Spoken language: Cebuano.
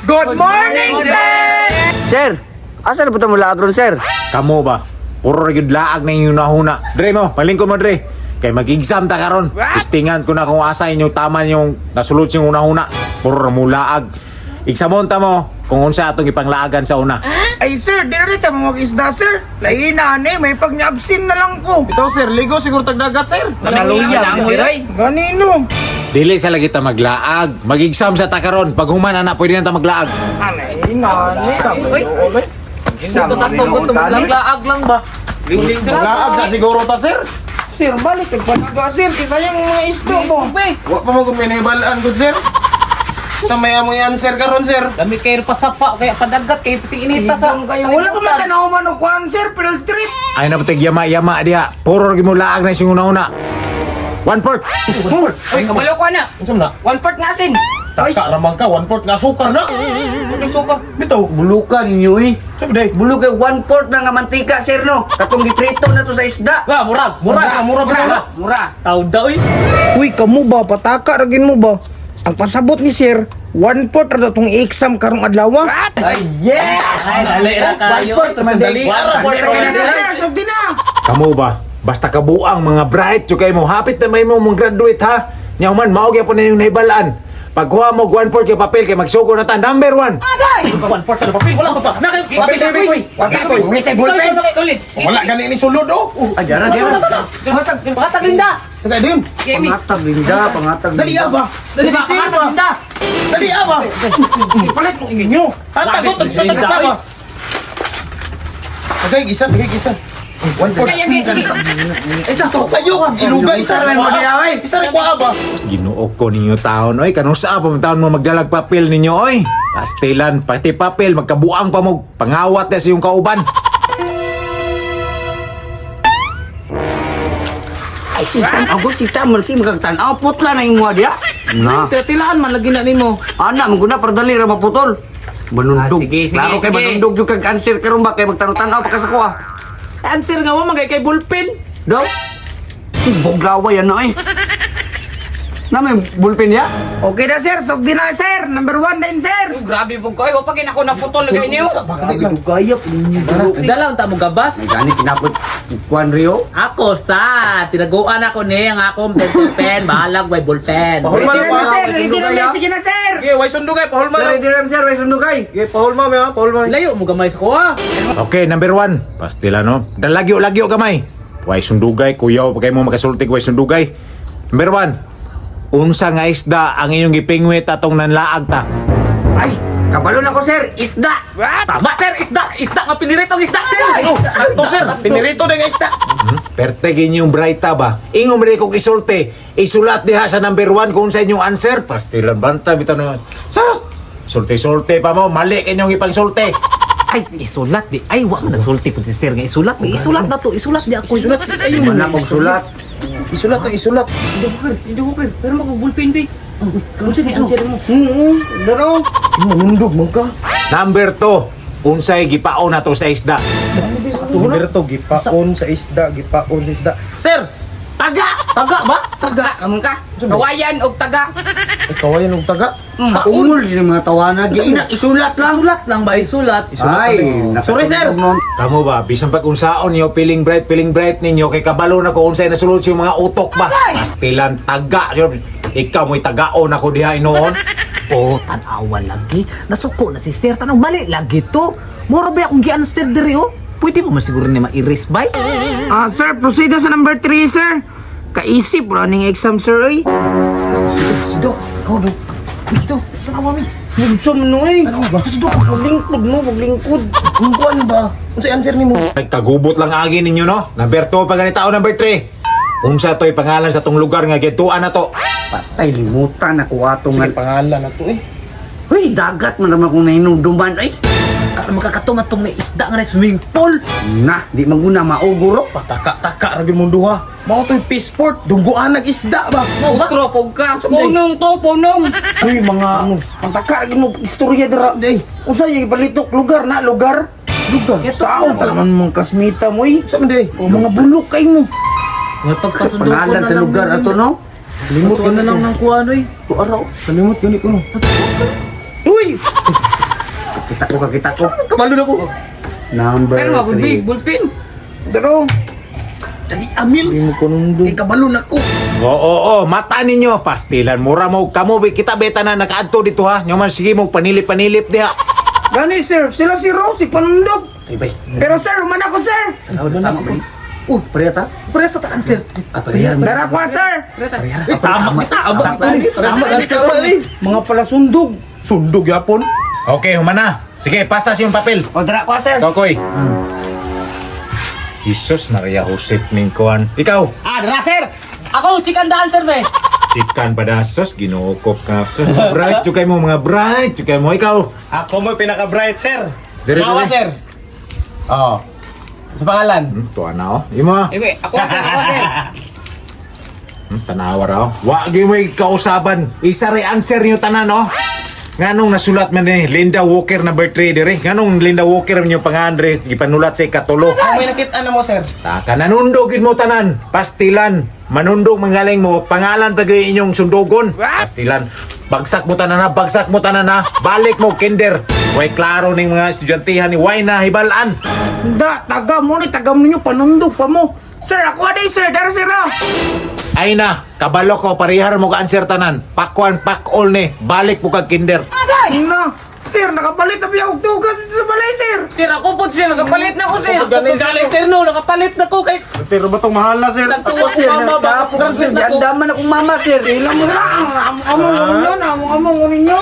Good morning, sir! Sir, asa na po ito mula agron, sir? Kamo ba? Puro ra gyud laag na inyong nahuna. Dre mo, palingkod mo dre. Kay mag-exam ta karon. Testingan ko na kung asa inyo tama yung nasulod siyang unahuna. Puro ra mo laag. Examon ta mo kung unsa atong ipanglaagan sa una. Ay, sir, di na rin tayo mag-isda, sir. Lain na, ani, may pag ni-absent na lang ko. Ito sir, ligo siguro tagdagat sir. Naluya, sir, ay. Ganino? Dili sa lagi ta maglaag. Mag-exam sa ta karon. Pag human ana pwede na ta maglaag. Anay, nani. Uy, ito tatlo ko tumaglaag lang ba? Laag sa siguro ta sir. Sir, balik kag panaga, sir. Kisayang mga isda mo. Wa pa mo kung pinahibalaan gud sir. Sa may amoy answer karon sir. Dami kayo pasapa, kaya padagat, kaya pati inita sa Idong kayo. Wala pa man tanaw man o kuhan, sir. Field trip. Ay na patig yama-yama diha. Puro ra gyud mo laag na inyong unahuna. One fourth. Uy, kabalo ko na. Unsa man na? One part nga asin. Taka ramang ka, one fourth nga sukar na. Anong suka? Bitaw. Bulukan ninyo eh. Sabi day. Bulok kay 1/4 na nga mantika, sir, no? Katong giprito na to sa isda. Lah, murag, murag, Mura, mura bitaw na. Mura. Tawd daw eh. Uy, kamo ba? Pataka, ragin mo ba? Ang pasabot ni sir, 1/4 ra daw tong i-exam karong adlaw. Ay, yeah! Ay, dali ra kayo. 1/4 man Dali ara. Dali na, sir. Sugdi na. Kamo ba? Basta kabuang mga bright jud kay mo. Hapit na may mo mong graduate ha. Nya human mao gyapon na yung nahibalaan. Pagkuha mo og one fourth kay papel kay magsugo na ta number one. One fourth na papel, wala ko pa. Papel, papel, Papel Ngitay ballpen. Tulit. Wala gani ni sulod oh. Ay, dara, dara. Pangatag linda. Tagay din. Jamie. Pangatag linda, pangatag Dali linda. ba? Dali Si sir pangatag ba? linda. Dali ba? Palit mo inyo. Hatag tag sa tag isa ba? Tagay isa, tagay isa. One fourth. Kaya, kaya, Isa to. Tayo, iluga isa Isa rin mo niya, ay. Isa rin kwa ba? Ginoo ko ninyo taon oy, kanusa pa man taon mo magdalag papel ninyo oy. Pastilan pati papel magkabuang pa mo pangawat na sa iyong kauban. Ay, si tanaw ko, si tamal, si magkagtanaw. Putla na yung mga diya. Na. Tilaan man lagi na nimo. Ana, maguna, para dali ra maputol. Manundog. Ah, sige, sige, Klaro kay sige. manundog yung kag-answer karon ba kay magtanaw-tanaw pa ka sa kuha. Answer nga wa magay kay bullpen. Daw? Si Boglaway ano eh. Na may bullpen ya? Okay na, sir. Sugdi na, sir. Number 1 din, sir. Grabe po kayo. Wapag ako naputol lagi niyo. Bakit lang? Gayap ninyo. Dalaw ta mo gabas. Ay, gani kinapot kuan Rio. Ako sa tinaguan ako ni ang akong pencil pen, bahalag way bullpen. Pahulma Sige lang na, pa. sir. Ready na, sir. Sige na, sir. Sige, way sundugay, pahulma Sir, lang. ready lang sir, way sundugay. Sige, pahulma mi ha, pahulma. Layo mo gamay sa kuha. Okay, number one. Pastila no. Dalagyo-lagyo gamay. Way sundugay, kuyaw pa kay mo makasultig way sundugay. Number one. Unsa nga isda ang inyong gipingwit atong nanlaag ta? Ay, kabalo na ko sir, isda. Tama sir, isda, isda nga piniritong isda sir. Oh, sakto sir. Pinirito na nga isda. Perte inyong brighta ba? Ingon man kong isulti. Isulat diha sa number one kung sa inyong answer. Pastilan banta bitaw na. Sus! Sulti-sulti pa mo. Mali inyong ipangsulti. Ay, isulat di. Ay, wa man nagsulti po si sir nga isulat. Di, isulat na to, isulat di ako. Isulat sa kayo. Wala kong sulat. Isulat na isulat. Hindi ko, hindi ko, pero mag-bullpen, be. Kung saan yung answer mo? Daro. Manundog man ka. Number two. Unsay gipaon na to sa isda. Number to, gipaon sa isda, gipaon sa isda. Sir, taga! Taga ba? Taga! Amon ka? Kawayan og taga. Ay, kawayan og taga. Ungol din ang mga tawanan. Di na, isulat lang. Isulat lang ba isulat? Ay, Sorry, sir. nakatulog nun. Kamo ba, bisan pag unsaon niyo, feeling bright ninyo, kay kabalo na ko unsay nasulod sa iyong mga utok ba? Pastilan, taga. Ikaw mo'y tagaon ako diha inoon. Oh, tanawa lagi. Nasuko na si sir. Tanong mali lagi to. Mura ba akong gi-answer diri oh? Pwede pa man siguro ni ma-erase bay? Ah, sir, proceed na sa number 3, sir. Kaisip, running exam, sir, oy. Sido, ikaw do. Uy, ito, tanawa mi. Bunso mo, no, eh. Ano ba? Paglingkod mo, paglingkod. Ang kuan ba? Unsay answer nimo? Nagkagubot lang agi ninyo, no? Number 2 pa ganita o number 3. Unsa to'y pangalan sa tong lugar nga gituan na to? Patay, limutan ako ato nga. Sige, pangalan na to eh. Uy, dagat man naman kung nahinumduman ay. Makakatumatong na isda nga na swimming pool. Na, di maguna mauguro. Pataka-taka ra gyud mong duha. Mao to'y passport, dungguan nag isda ba? Utro kog ka. Punong to, punong. Uy, mga ano. Ang taka, lagi mo istorya dira. Day, Unsa yung palitok lugar na lugar? lugar. Saon ta naman mga klasmita mo, eh. Sa man day? O mga bulok kay mo. May pagpasundo ko Pangalan na sa lang lugar yun. ato no. Limot Ito na lang ng kuwan oy. Araw. Sa limot gani ko no. Uy, Uy! Kita ko, kakita ko. Kabalo na ko. Number Pero ako 3. big bullpen. Pero, Dali Amil. Kay kabalo na ko. Oo, oo, mata ninyo pastilan mura mo kamo be kita beta na nakaadto dito ha. Nyoman sige mo panilip-panilip diha. gani sir, sila si Rose, panundog. Ay, bay. Pero sir, human ako sir. Tama ba? Pareha ta? Pareha sa takan sir. Ah, pareha. Dara ko sir. Eh, tama kita. Aba kita ni. Tama, tama ni. Mga palasundog. Sundog yapon. Okay, humana. Sige, pasa siyong papel. O, dara ko sir. Kokoy. Jesus Maria Josep ning kuan. Ikaw, Ah, dara sir. Ako chicken daan sir be. chikan padasos ginuukop ka. Sus, mga bright jud kay mo mga bright jud kay mo ikaw. Ako mo pinaka-bright, sir. Dire, Nawa, dire. sir. Oo. Sa pangalan? Tuwa na oh. Imo. Eh, ako sir, ako sir. Tanawa raw. Wa gyud mo'y kausaban. Isa ray answer niyo tanan oh. Nganong nasulat man ni Linda Walker number 3 dire. Nganong Linda Walker niyo pangalan dire gipanulat sa ikatulo. Ang may nakita na mo, sir. Taka nanundog gid mo tanan. Pastilan. Manundog mangaling mo pangalan pa gyud inyong sundugon. Pastilan. Bagsak mo tanan na, bagsak mo tanan na. Balik mo kinder. Way klaro ning mga estudyantehan ni way na hibalan. Da, taga mo ni, taga mo ninyo, panundog pa mo. Sir, ako aday sir, dara sir ah. Ay na, kabalo ko parihar mo ka answer tanan. Pakwan pak all ni. Balik mo kag kinder. Na, sir, nakapalit na biya og tugas dito sa balay sir. Sir, ako po sir, nakapalit na ako sir. Galing, Sir no, nakapalit na ko kay Pero ba itong mahal na, sir? nagtuwa ko mama ba. Sir, Graduate na ko. giandaman akong mama sir. Ilang mo na, among among ninyo, among among ninyo.